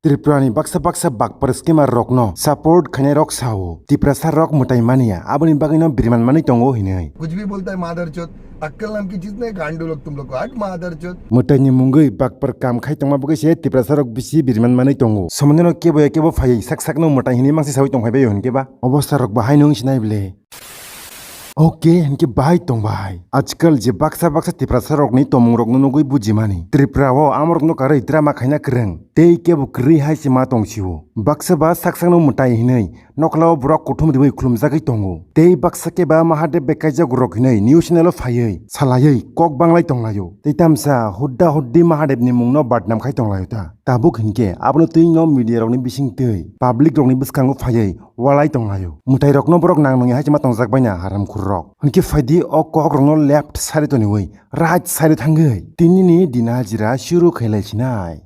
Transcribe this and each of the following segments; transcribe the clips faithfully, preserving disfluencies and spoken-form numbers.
Tripura ni baksa baksa bakpar scammer rokno support khainai rok sao, Tiprasa rok mwtai mania, aboni bagwino biriman manwi tongo hinwi. कुछ भी बोलता है मादरचोद। अक्कल नाम की चीज नहीं, गांडू लोग तुम लोग को। हट मादरचोद। Mwtai ni mungwi bakpar kam khai tongma bagwi se Tiprasa rok bisi biriman manwi tongo. Somono kebo ya kebo phaiwi sak sakno mwtai hinwi mangsi sawi tongphai bai hwn keba. Obostha rok bahai nung sinai ble. Oke, hinkhe bahai tong bahai. Ajkal je baksa baksa Tiprasa rokni tomung rokno nugwi bujimani. Tripura o amorokno karwi drama khaina kwrwng. Tei kebo kwrwi hai se ma tong sio. Baksa ba sak sakno mwtai hinwi nokla o borok kuthum riwi khulumjagwi tongo. Tei baksa khe ba Mahadev bai kaijak rok hinwi news channel o phaiwi salaiwi kok banglai tonglaio. Tei tamsa hudda huddi Mahadev ni mungno badnam khai tonglaio ta. Tabuk hinkhe abono twi no media rokni bising twi public rokni bwskango phaiwi walai tonglaio. Mwtai rokno borok nang nungya hai se ma tongjak baina haramkhur rok. Hinkhe phaidi o kok rokno left side o toniwi right side o thangwi tinini dina hajira shuru khailai sinai.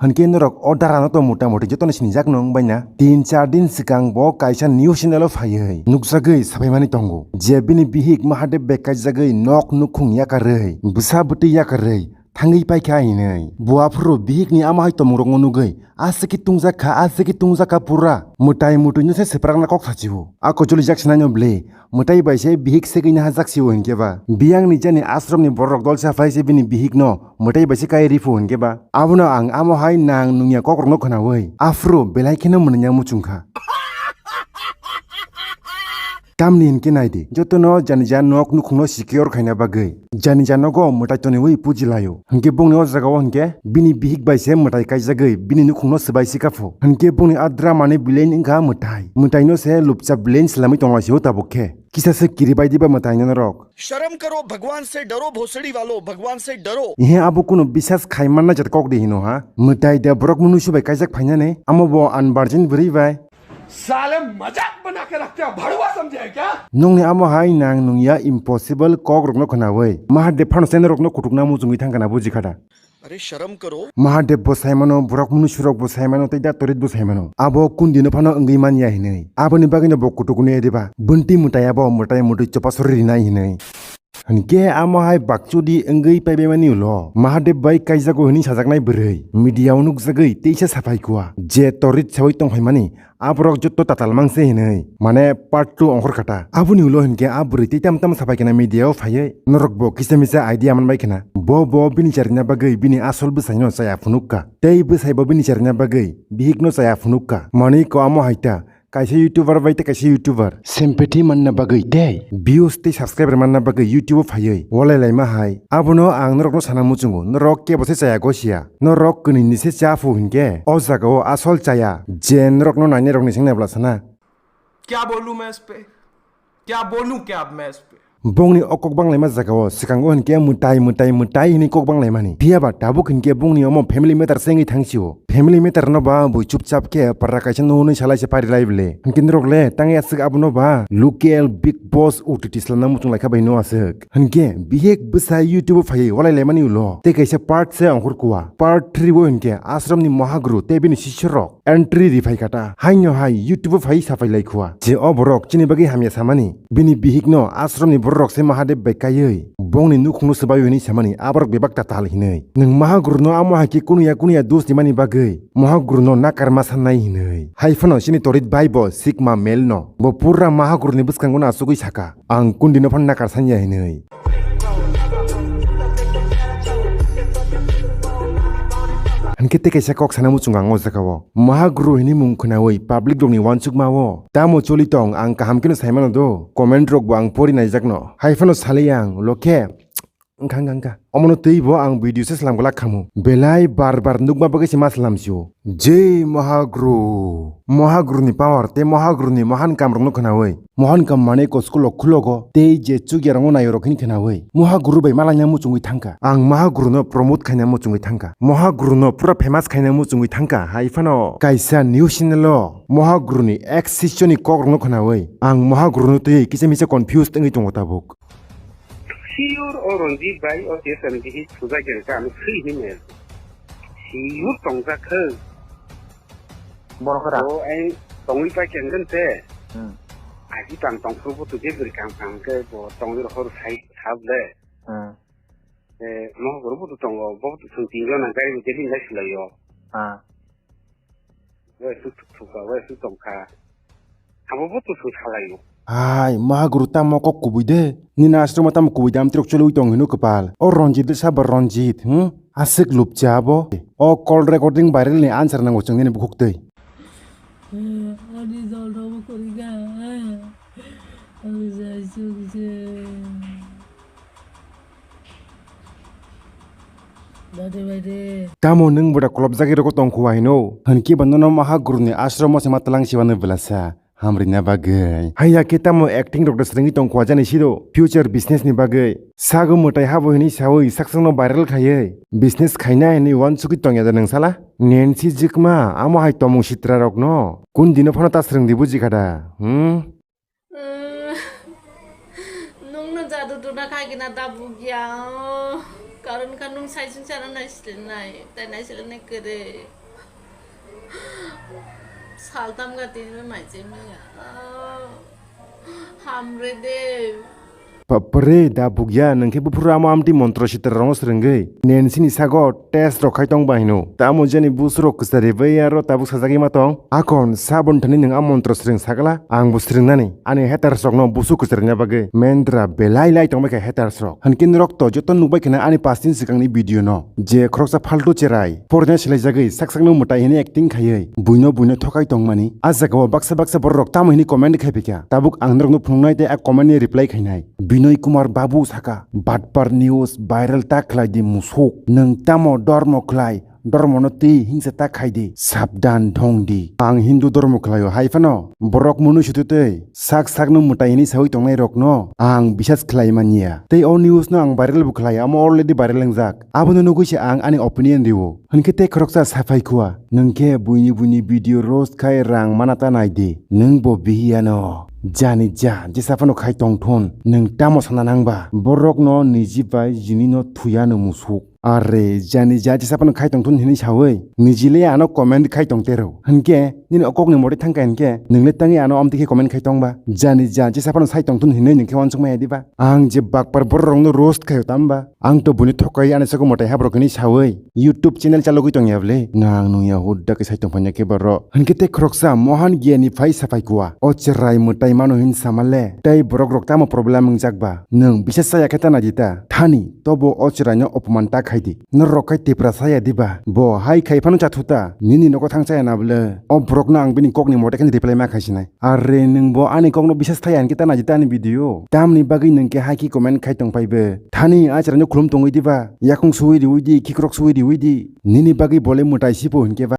Hinkhe norok o dara no to mota moti jotono sinijak no wngbaina. Tin char din swkang bo kaisa news channel o phaiwi nukjagwi sabaimani tongo je bini bihik Mahadev bai kaijagwi nok nukhung yakarwi bwsa bwtwi yakarwi thangwi paikha hinwi. Bo aphuru bihikni amo hai tongmungrokno nugwi aswkhe tungjakha, aswkhe tungjakha pura. Mwtai mwtwino se swprakna kok sachio. A kocholi jak sinaino bwle mwtai bai se bihik segwina hajak sio hinkhe ba. Biyangni jani ashramni bororok dolsa phai se bini bihikno mwtai bai se kai riphu hinkhe ba. Abono ang amo hai nang nungya kokrokno khwnawi aphuru belai kheno mwnwina muchungkha. Tamni hinkhe naidi, jotono janija nok nukhungno secure khaina bagwi, janija nogo mwtai toniwi puji laio. Hinkhe bongni o jagao hinkhe bini bihik bai se mwtai kaijagwi bini nukhungno swbai sika pho. Hinkhe bongni a dramani villain wngkha mwtai. Mwtaino se lupcha villain swlamwi tonglaisio tabuk khe. Kisa se kiribai diba mwtaino norok. शर्म करो, भगवान से डरो, भोसड़ी वालों, भगवान से डरो। Ihe abo kunu bisas khai manna jat kok de hino ha. Mwtai da borok munu subai kaijak phainani, amo bo unvirgin bwrwi bai. साले मजाक बना के रखते हो, भड़ुआ समझे है क्या? Nungni amo hai nang nungya impossible kok rokno khwnawi Mahadev phano channel rokno kutukna muchungwi thangkha na buji khada. अरे शर्म करो। Mahadev bo saimano, borok munu surok bo saimano, tei da torit bo saimano. Abo kundino phano wngwi manya hinwi. Aboni bagwino bo kutukni ediba. Bunti mwtai abo mwtai mwtwi chopasori rinai hinwi. Hinkhe amo hai bakchudi wngwi paibaimani ulo Mahadev bai kaijago hwnwi sajaknai bwrwi media o nukjagwi teisa saphai kua je torit sawi tongphaimani aborok jotto tatal mangse hinwi mane part two ongkhor kata. Aboni ulo hinkhe a bwrwi tei tamo tamo saphai khna media o phaiwi norokbo kisa misa idea manbai khna bo bo bini charina bagwi bini asol bwsaino chaya phunukka tei bwsaibo bini charina bagwi bihikno chaya phunukka manwi ko amo haita. Kaisa YouTuber bai tei kaisa YouTuber sympathy manna bagwi tei views tei subscriber manna bagwi YouTube o phaiwi walai laima hai. Abono ang norokno sana muchungo, norok kebo se chaya gosia. Norok kwnwi ni se cha phu hinkhe o jaga o asol chaya je norokno nainai rokni sengna bwla sana. क्या बोलूं मैं इस पे? क्या बोलूं क्या अब मैं इस पे? Bongni o kok banglaima jagao swkango hinkhe mwtai mwtai mwtai hinwi kok banglaimani. Phiyaba tabuk hinkhe bongni omo family matter se wngwi thangsio. Family matter no ba bui chupchap khe para kaisa no hwnwi salai se pari lai bwle. Hinkhe norok le tangwi aswk abono ba local Bigg Boss O T T swlamna muchung laikha bai no aswk. Hinkhe bihik bwsai YouTube o phaiwi walai laimani ulo tei kaisa part se ongkhor kua. Part three o hinkhe ashram ni Mahaguru tei bini sisyo rok entry ri phai kha ta. Haino hai YouTube o phai sapai lai khua. Je o borok chini bagwi hamya samani. Bini bihikno ashramni bororok se Mahadev bai kaiwi bongni nukhungno swbai hwnwi samani aborok bebak tatal hinwi. Nwng Mahaguruno amo hai khe kunuya kunuya dos nimani bagwi Mahaguruno nakarma sannai hinwi. Hai phano chini torit bai bo sikma melno. Bo pura Mahaguruni bwskango no achugwi saka, "Ang kundino phano nakar sanya," hinwi. Hinkhe tei kaisa kok sana muchungo ang o jagao. Mahaguru hini mung khwnawi public rokni uansukma o tamo choli tong ang kaham kheno saimano do, comment rok bo ang pori naijakno. Hai phano salai ang, lokhe wngkha, wngkha, wngkha. Omono twi bo ang video se slam glak khamu. Belai bar bar nukma bagwi se ma slam sio. Jai Mahaguru. Mahaguru ni power tei Mahaguru ni mohan kam rokno khwnawi. Mohan kam mane ko school o khulogo tei je chukya rokno naio rok hini khwnawi. Mahaguru bai malaina muchungwi thangkha. Ang Mahaguru no promote khaina muchungwi thangkha. Mahaguru no pura famous khaina muchungwi thangkha. Hai phano kaisa news channel o Mahaguru ni ex sisyo ni kok rokno khwnawi ang Mahaguru no twi kisa misa confused wngwi tongo tabuk. Sure o Ranjit bai o S M D hi sujak ya ka ano sui hi me. Sure tongjak khe. Bono khe ra. O ai tongwi pa kengkhen te. Hmm. Aji tang tong phuru butu je bwrwi kang kang khe bo tongwi rohor sai thap le. Hmm. Eh, mo guru butu tongo, bo butu sung tin jona gari bo je din lai silai yo. Ah. Waisu thukthukba, waisu tongkha. Abo bo tusung salaio. Hai, Mahaguru tamo kok kubui de. Nini ashram tamo kubui de, amtirok choloui tong hino kwpal. O Ranjit de sabo Ranjit, hmm? Aswk lupcha abo. O call recording viral ni answer nango chwng nini bukhuk twi. Ani jol rok bo kwrwi kha. Ang jai chuk je. Dade bai de. Tamo nwng boda kolopjagwi rogo tongkhu hino? Hwnki ba nono Mahaguru ni ashram o se ma twlang siwano belasa. Hamrina bagwi. Haiya khe tamo acting rok da swrwngwi tongkhu ajani siro. Future business ni bagwi. Sago mwtai habo hini sawi saksakno viral khaiwi. Business khaina hini uansukwi tongya da nwng sala? Nancy jikma, amo hai tomung sitra rokno. Kun dino phano ta swrwngdi bujikha da. Hmm? Nwngno jadu duna khaikhe na da bugya. Karon kha nwng saisung sana naisilnai, tai naisilnai kwrwi. Saltam ga tini mai chemya. Hamre de. Bapre, da bugya, nwng khe buphuru amo amtwi montro sitra rokno swrwngwi. Nancy ni sago test rok khai tong ba hino. Tamo jani busu rok kwchari bai aro tabuk sajagwi ma tong. Akon sabon thani nwng a montro swrwng sagala, ang bo swrwngnani. Ani haters rokno busu kwcharina bagwi. Mendra belai lai tongbai kha haters rok. Hwnke norok to joto nukbai khna ani paanch din swkangni video no. Je khoroksa faltu cherai. Porina silaijagwi sak sakno mwtai hwnwi acting khaiwi. Buino buino thokai tongmani. A jagao baksa baksa borok tamo hwnwi comment khai phaikha. Tabuk ang norokno phunuknai tei a comment ni reply khainai. Binoy Kumar Babu saka, Batpar news viral ta khlai di musuk. Nwng tamo dormo khlai, dormo no twi hingsa ta khai di. Sabdan thong di. Ang Hindu dormo khlai o hai phano. Borok mwnwi sutu tei sak sak no mwtai hwnwi sawi tongnai rok no ang bisas khlai man ya. Tei o news no ang viral bo khlai, amo already viral wngjak. Abono nugwi se ang ani opinion rio. Hwnkhe tei khoroksa saphai khua. Nwng khe buini buini video roast khai rang mana ta nai di. Nwng bo bihiya no. Jani ja, jesa phano khai tong thun. Nwng tamo sana nang ba? Borok no niji bai jini no thuya no musuk. Are, jani ja, jesa phano khai tong thun hinwi sawi. Niji le ano comment khai tong tero. Hwnkhe, nini o kok ni motwi thang kha hwnkhe, nwng le tangwi ano amtwi khe comment khai tong ba? Jani ja, jesa phano sai tong thun hinwi nwng khe uansuk maya di ba? Ang je bakpar borok rok no roast khai o tamo ba? Ang to buini thokai ani saka mwtai habrok hinwi sawi YouTube channel chalogwi tongya bwle? Nang nungya hudda khe sai tongphanya khe borok. Hwnkhe tei khoroksa Mohan Giyani phai saphai kua. O cherai mwtai mano hin sama le. Tei borok rok tamo problem wngjak ba? Nwng bisa chaya khe ta naidi ta. Thani tobo o cherai no opoman ta khai di. Norok khai tipra saya di ba? Bo hai khai phano chathu ta. Nini nogo thang chaya na bwle? O borok no ang bini kok ni mote khe reply ma khai sinai. Are nwng bo ani kok no bisas thaya hwnkhe ta naidi ta ani video. Tamni bagwi nwng khe hai khe comment khai tong phai be? Thani a cherai no khulum tongwi di ba? Yakung suwi riwi di, khikrok suwi riwi di. Nini bagwi bole mwtai si bo hwnkhe ba?